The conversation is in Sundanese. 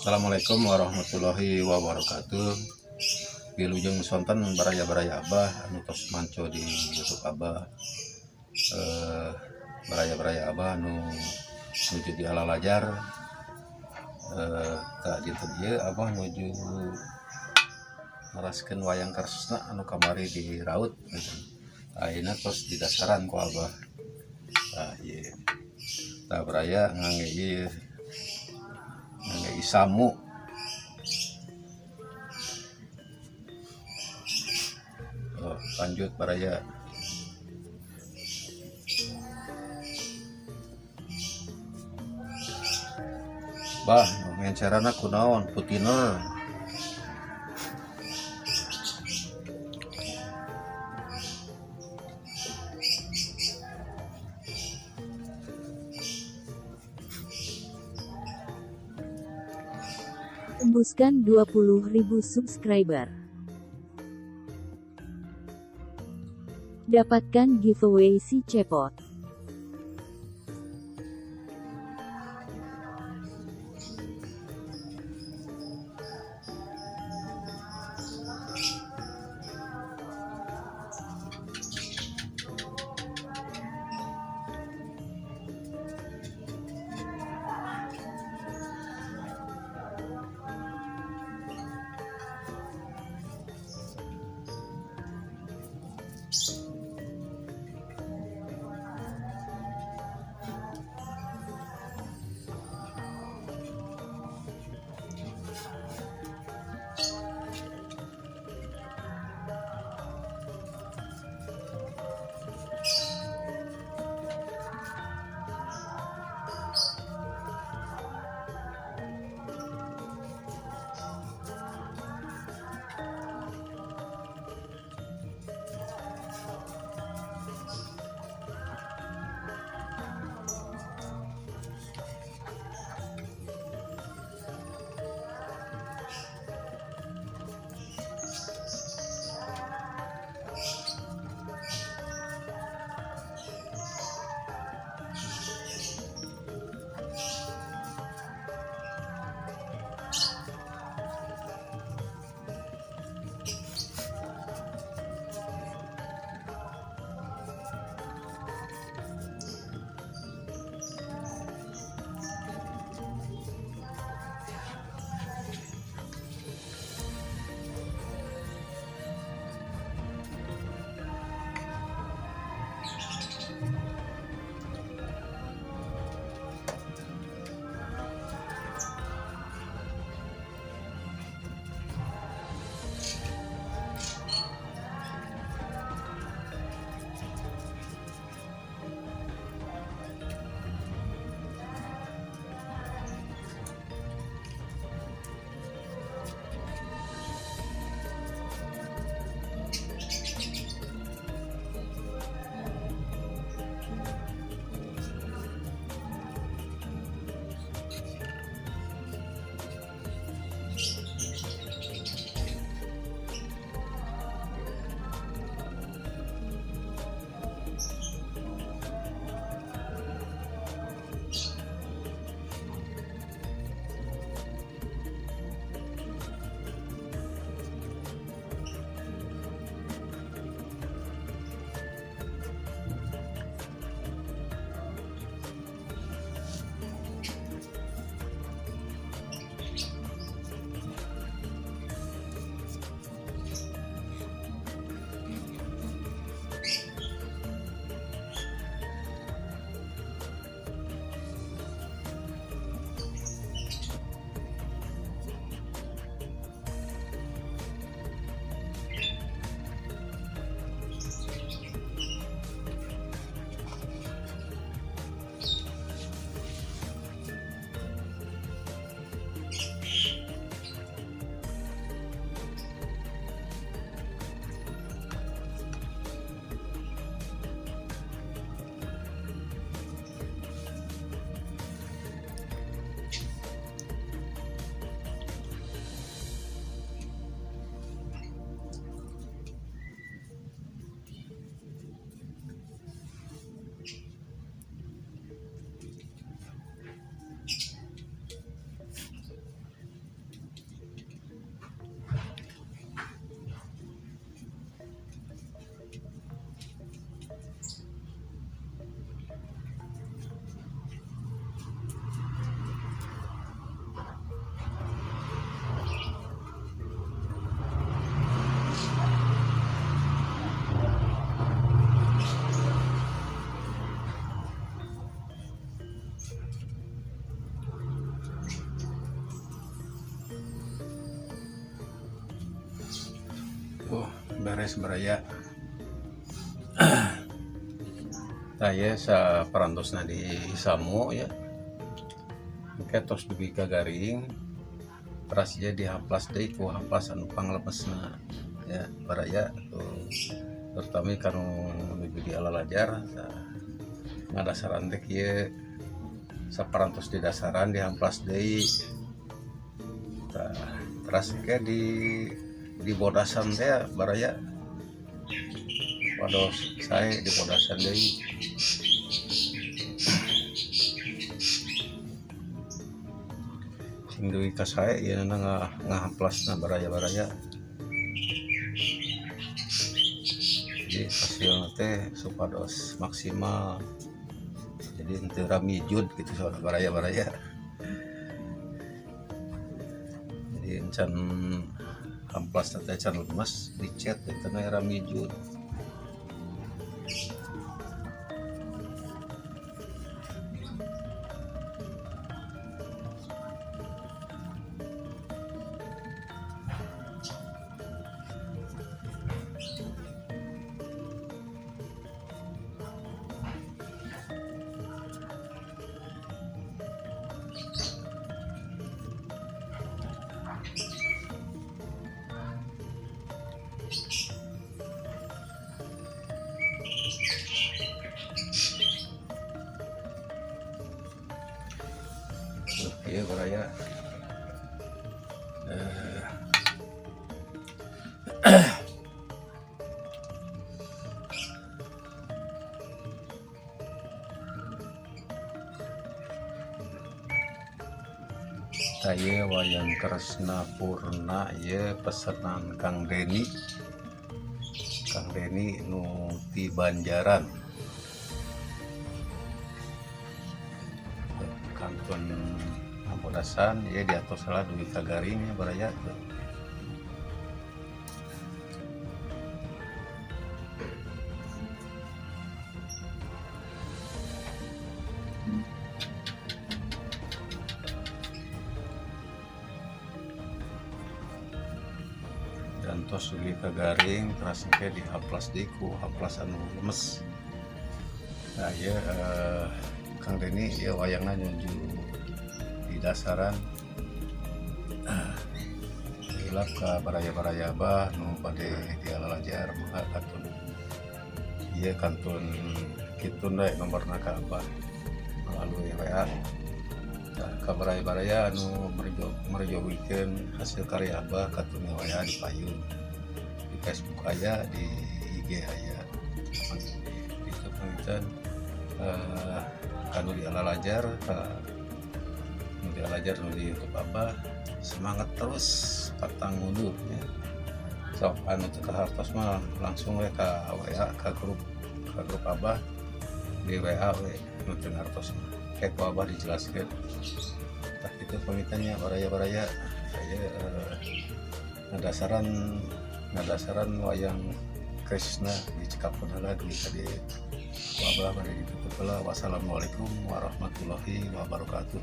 Assalamualaikum warahmatullahi wabarakatuh. Wilujeng sonten baraya-baraya Abah anu tos manco di YouTube Abah, baraya-baraya Abah anu nuju di alalajar. Tah, dinten ieu Abah nuju neraskeun wayang Kresna anu kamari di raut. Ayeuna tos di dasaran ku Abah. Tah, ieu. Tah, baraya, ngangge ieu, ngangge isamu. Oh, lanjut, baraya. Bah, ngencerana kunaon? Putiner. Tembuskan 20.000 subscriber. Dapatkan giveaway si Cepot. Beres baraya. Tah ieu saparantosna di samu ya. Engke tos dugi ka garing, teras ieu dihamplas deui ku hamplas anu panglemesna ya baraya tuh, terutama kanu nuju di alalajar ngadasaran teh kieu saparantos di dasaran dihamplas deui. Tah, teras engke di bodasan teh baraya, pados sae di bodasan deui. Sing dugi ka sae ieu na ngahamplasna baraya-baraya. Jadi hasilna teh supados maksimal, jadi henteu ramijud gitu soalna baraya-baraya. Jadi encan hamplasna teh can lemes dicet teh ramijud. Iya baraya. Saya wayang Kresna Purna ieu pesenan Kang Deni. Kang Deni nu ti Banjaran. Kantun ngabodasan ieu di atos salah dugi ka garing ya baraya tuh. Dan tos dugi ka garing teras engke dihaplas deui ku haplas anu lemes. Nah ieu Kang Deni ieu wayangna nuju di dasaran. Hilap ka baraya-baraya abah nu bade dialalajar mangga kantun ieu kantun kitun we nomorna ka abah melalui WA. Tah ka baraya-baraya anu merjogikeun hasil karya abah kantun WA di payun, di Facebook aya, di IG aya. Itu panginten kanu dialalajar, nu dialajar nu di YouTube abah, semangat terus patang mundur ya. Sok anu teu kahartos mah langsung we ka WA, ka grup abah di WA we nu teu ngartos mah. Kayak ku abah dijelaskeun. Tah kitu pamitannya baraya-baraya. Saya ngadasaran wayang Krishna dicekapkeun heula dugi ka dieu. Ku abah bade ditutup heula. Wassalamualaikum warahmatullahi wabarakatuh.